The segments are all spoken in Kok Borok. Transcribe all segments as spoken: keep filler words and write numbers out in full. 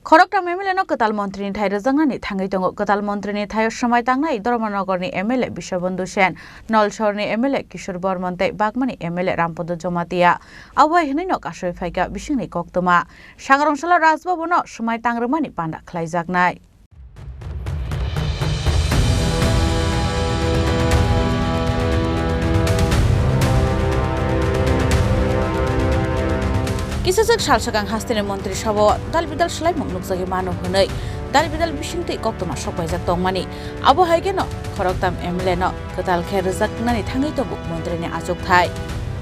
Khoroktham M L A no kwtal montri ni thai rwjaknani thangwi tongo. Kwtal montri ni thaio swmai tangnai Dharmanagar ni M L A Biswabandhu Sen, Nalsor ni M L A Kishore Barman tei Bagma ni M L A Rampada Jamatia. Abo hai hwnwi no kasui phaikha bisingni koktwma. Sangrong salo Raj Bhavan no swmai tangrwmani panda khlaijaknai. Kisaswk sal swkang hasteni montri sabha o dal bidal swlaimung nukjagwi mano hwnwi dal bidal bisingtwi koktwma sokpaijak tongmani. Abo hai kheno khoroktham M L A no kwtal khe rwjaknani thangwi tongo montri ni achukthai.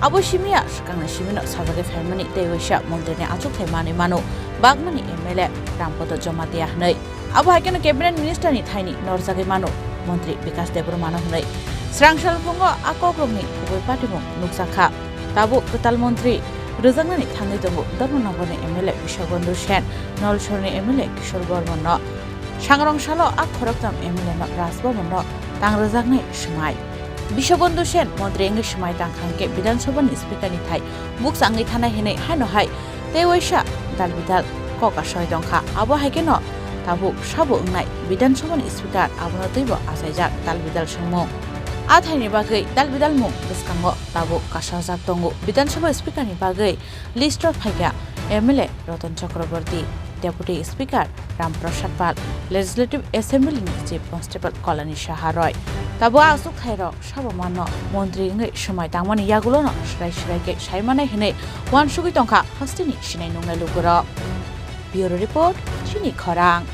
Abo simi ya swkangni simi no sajagwi phaimani tei waisa montri ni achukthai manwi mano Bagma ni M L A Rampada Jamatia hwnwi. Abo hai kheno cabinet minister ni thai ni norjagwi mano montri Bikash Debbarma no hwnwi. Srang salphungo a kokrok ni kubui patimung nukjakha. Tabuk kwtal montri rwjaknani thangwi tongo Dharmanagar ni M L A Biswabandhu Sen, Nalsor ni M L A Kishore Barman no. Sangrong salo a khoroktham M L A no Raj Bhavan no tang rwjaknai swmai. Biswabandhu Sen montri wngwi swmai tangkha hwnkhe Bidhan Sabha ni speaker ni thai bukcha wngwi thanai hwnwi haino hai tei waisa dal bidal kok asoi tongkha. Abo hai kheno tabuk sabo wngnai Bidhan Sabha ni speaker abono twibo achaijak dal bidal swngmung. A thaini bagwi dal bidal mung bwskango tabuk kasajak tongo. Bidhan Sabha speaker ni bagwi list o phaikha M L A Ratan Chakraborty, Deputy Speaker Ram Prasad Pal, Legislative Assembly ni Chief Constable Kalani Saha roi. Tabuk a achukthai rok sabo mano montri wngwi swmai tangmani yagulo no swrai swrai khe saimanai hwnwi uansugwi tongkha hasteni sinai nungnai lugurok. Bureau Report, Chini Khorang.